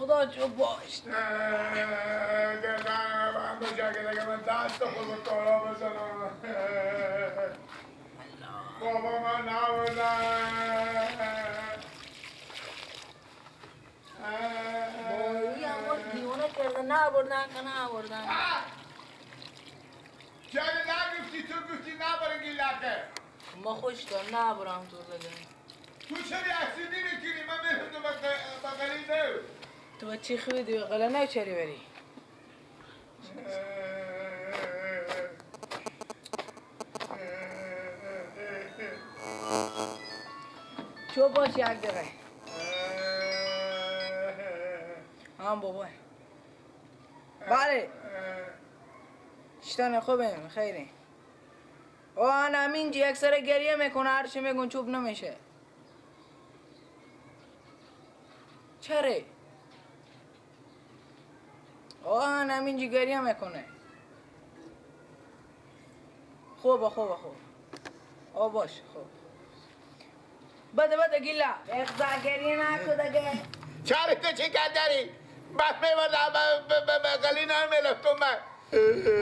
خدا جو باش. من بشه که من دست خود به کارا بزنم. بابا من نبودم. بایی اما دیوانه کرده نبردن که نبردن. چرا نگفتی؟ تو گفتی نبرن گیلکه. ما خوش دار نبرم تو لگه. تو چرا عکسی نمیکنی؟ من میرم تو بغلی نو. تو چی خویدی بغلی نو چری بری؟ چو باش یک دقیقه. هم بابا. بله. شتان خوبیم خیلی. او انا همینجی یک سر گریه میکنه هرچی میگن چوب نمیشه. چرا؟ او انا همینجی گریه میکنه. خوبه خوبه خوب. او باش خوب. بده بده گیلا. اخزا گریه نکن دیگه. چرا تو چی کار داری؟ بس میبردم بغلی نمیرفتم من.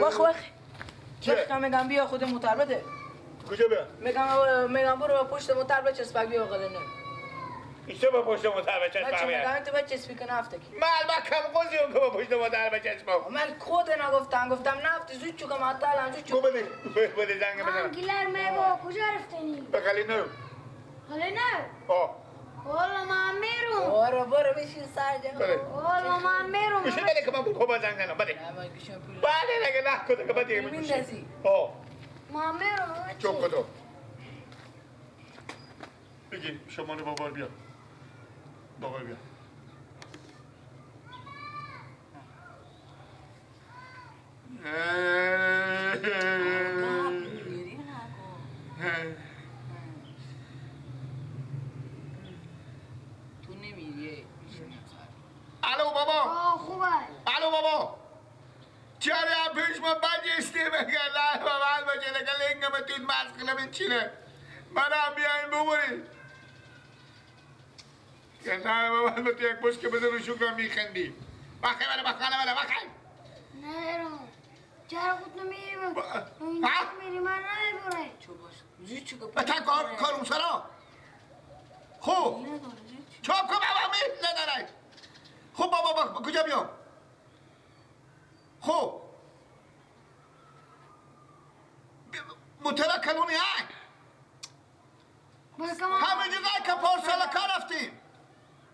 وخ وخ. چه؟ میگم بیا خود موتر بده. کجا بیا؟ میگم برو پشت موتر بچسب بیا بغلی نه. ایشو با پشت موتر بچسب بیا. میگم تو بچسبی که نفته کی. من با کم قوزیم که با پشت موتر بچسبم. من خود نگفتم گفتم نفته زود چوکم عطالم زود چوک. بده بده زنگ بزن. گیلر می با کجا رفتنی؟ بغلی نه. غلی نه؟ آه. والا من میرم. برو برو بشین سر جا. والا من میرم. بشین بده که من بابا زنگ زنم بده. بله نگه نه کده که بده. میندازی. آه. من میرم. چوب کدو. بگی شما رو بابا بیا. بابا بیا. الو بابا. خوبه. الو بابا. چرا پیش من بجستی بگه نه بابا باشه لگه لنگم توی مسخله میچینه. منم بیاین ببرید. نه بابا تو یک پشت که بزن رو شکرم میخندی. بخی بله بخی بله بخی. نه رو. چرا خود نمیری؟ میری من نمیبره. چو باش. زود چو بتا کارون سرا. خوب. چوب کن بابا می نه نه. خب بابا کجا بیام؟ خب موتر کلونی های همه جگه که پارسال کار رفتیم.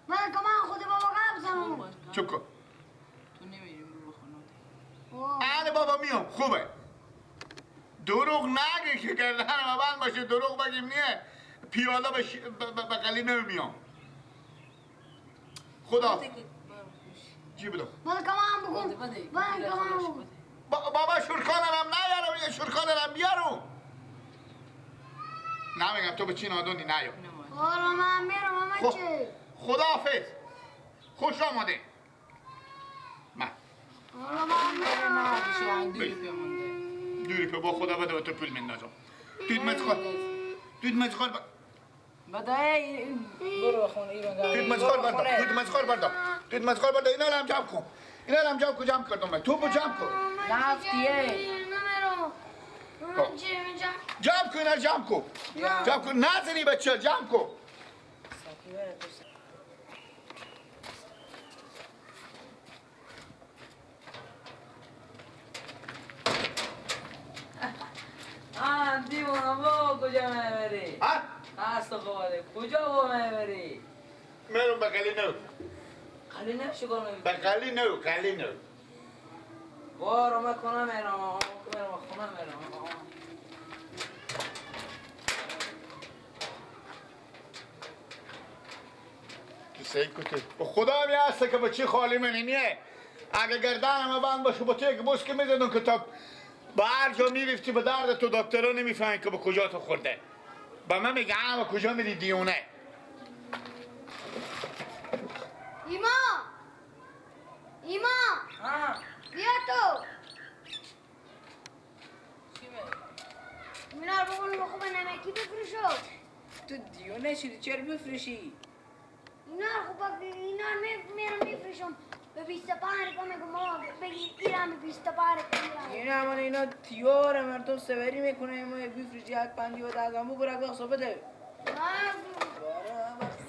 من که من خود بابا قبل زنم. چوب کن. تو نمیری برو خونه. آره بابا میام خوبه. دروغ نگی که گردن من باشه دروغ بگیم نیه. پیاده بغلی نمیام. خدا چی بدم؟ بده کمان بگم. بده کمان بگم. بابا شورخانه رم نیارم یه شورخانه رم بیارم. نمیگم تو به چی نادونی نیار. والا من میرم ماما چی؟ خداحافظ. خوش آمده. من. والا من میرم. دوری پی با خدا بده به تو پول میندازم. دوید مزخال. دوید مزخال. بده برو خونه ایران. دوید مزخال بردار. دوید مزخال بردار. دوید مزخال بردار. اینا رو هم جمع کن. اینا رو هم جمع کن جمع کردم. تو با جمع کن. نفتیه. جمع کن اینا جمع کن. جمع کن. نزنی بچه جمع کن. آن دیوانه با کجا میبری؟ هست خواهده کجا با میبری؟ میرم بغلی نو. قلی نو چیکار میبری؟ بغلی نو قلی نو. بارو من خونه میرم میرم خونه میرم. تو سعی کتی خدا هم یه هسته که با چی خالی منینیه. اگه گردنم بند باشه با تو یک بوس که میزدم که تا با هر جا میرفتی به درد تو دکترها نمیفهمی که به کجا تو خورده. با من میگه به کجا میری دیونه. ایما ایما بیا تو. چی میگی؟ مینا رو بگو بخوب نمکی بفروشو. تو دیونه شدی چرا بفروشی؟ اینا خوب اینا میرم میفروشم به 25 روپیه میگم ماما بگیر ایران به 25 روپیه. اینا من اینا تیار مردم سوری میکنه ما بیفروشی یک پنجی و ده بگو رگ بده.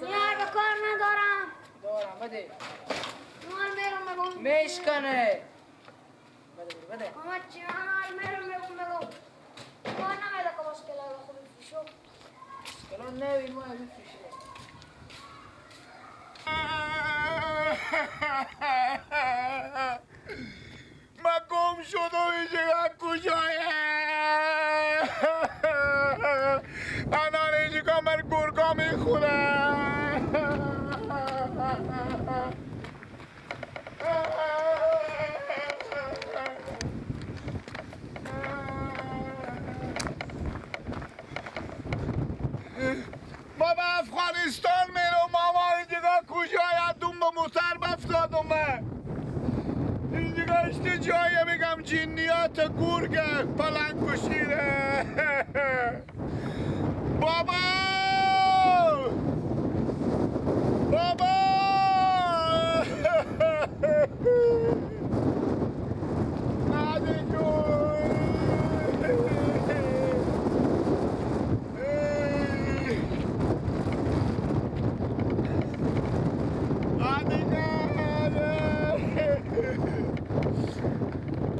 نه کار ندارم. دارم بده. من میرم میگم میشکنه. بده بده. ماما چی من میرم میگم میگم ما نمیده که مشکل خوب بفروشم. مشکل نه ما بفروشیم. من گم شدم اینجا کجایه؟ الان اینجا من گرگا میخورم. ما به افغانستان میرم ماما. اینجا کجایه؟ دوم به موتر بفتادم من. اینجا اشته جایه میگم جنیات گرگ پلنگ و شیره. بابا بابا نادی جون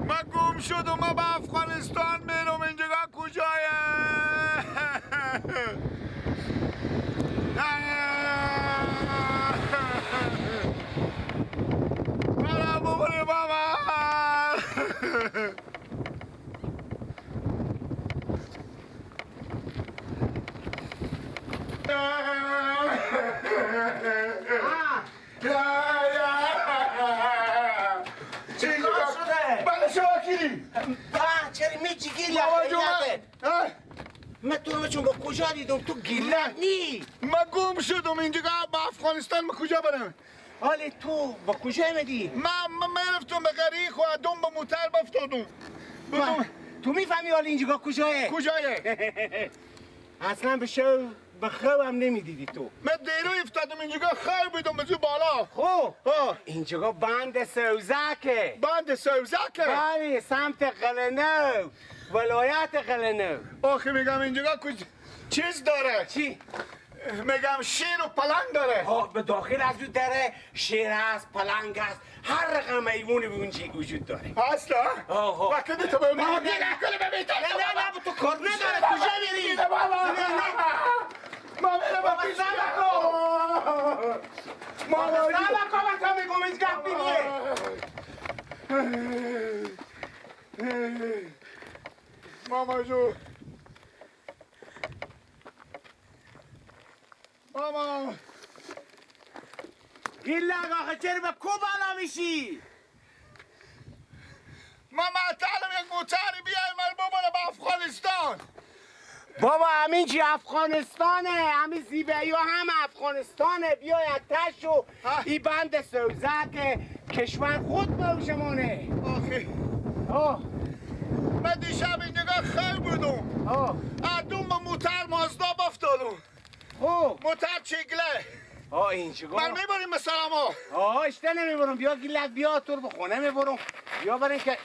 من گم شدم. من به افغانستان میرم. اینجا کجایه؟ مرا ببره بابا. چرا میچی گیلت؟ من تو رو چون با کجا دیدم؟ تو گیلت نی. من گم شدم اینجا به افغانستان. من کجا برم؟ حالا تو با کجا آمدی؟ من میرفتم به غریق و ادم به موتر بفتادم. تو میفهمی حالا اینجا کجایه؟ کجایه؟ اصلا به شو به خوابم نمیدیدی تو. من دیرو افتادم اینجا خیر بودم به بالا. خب اینجا بند سوزکه. بند سوزکه؟ بله، سمت قلنو، ولایت قلنو. آخه میگم اینجا چیز داره. چی؟ میگم شیر و پلنگ داره. ها به داخل از او داره شیر هست، پلنگ هست، هر رقم حیوانی به اونجا وجود داره. اصلا؟ آها. وقتی تو به من نه نه نه تو کار نداره. کجا میری؟ ما میرم با پیش ما سبا کن میگم هیچ گپ نیه. ماما جو ماما گیلک آخه چرا به کو بالا میشی؟ ماما تعالم یک موتری بیای من ببره به افغانستان. بابا همین چی افغانستانه، همین زیبایی ها هم افغانستانه. بیا یک تشو این بند سوزک کشور خود باوشمانه. آخه من دیشب اینجا خیر بودم. ادوم به موتر مازدا بافتادم. موتر چگله. اینجا من میبریم به سلاما. اشته نمیبرم. بیا گیلک بیا تو رو به خونه میبرم. بیا بریم که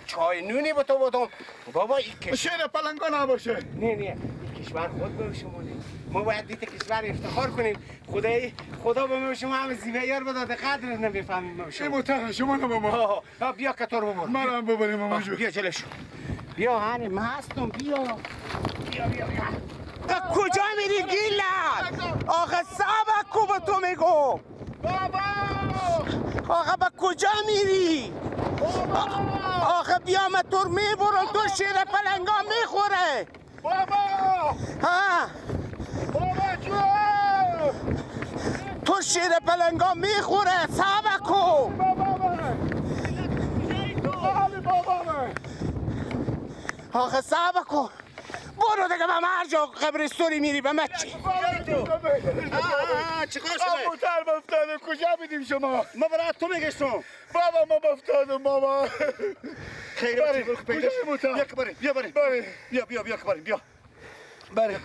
چای نونی به تو بدم. بابا این کشور شیر پلنگا نباشه. نه نه این کشور خود به شما. ما باید دیت کشور افتخار کنیم. خدای خدا به ما شما هم زیبایار بداده قدر نمیفهمیم ما شما. این موتر شما نه بابا. بیا که تو رو ببرم. منم ببریم ماما جو. بیا جلوشو. بیا هنی من هستم. بیا بیا بیا بیا. کجا میری گیلک؟ آخه صبر کو به تو میگم. بابا آخه به کجا میری؟ آخه بیا من تو رو میبرم. تو شیر پلنگا میخوره. بابا ها بابا جون تو شیر پلنگا میخوره. صبر کو. بابا آخه صبر کو. برو دیگه به من هر جا قبرستونی میری به من چی؟ چیکار شده؟ موتر افتاده. کجا بیدیم شما؟ ما برای تو میگشتم. بابا ما افتادم بابا. خیلی کجا موتر؟ بیا بریم بیا بریم بیا بیا بیا بریم بیا بریم.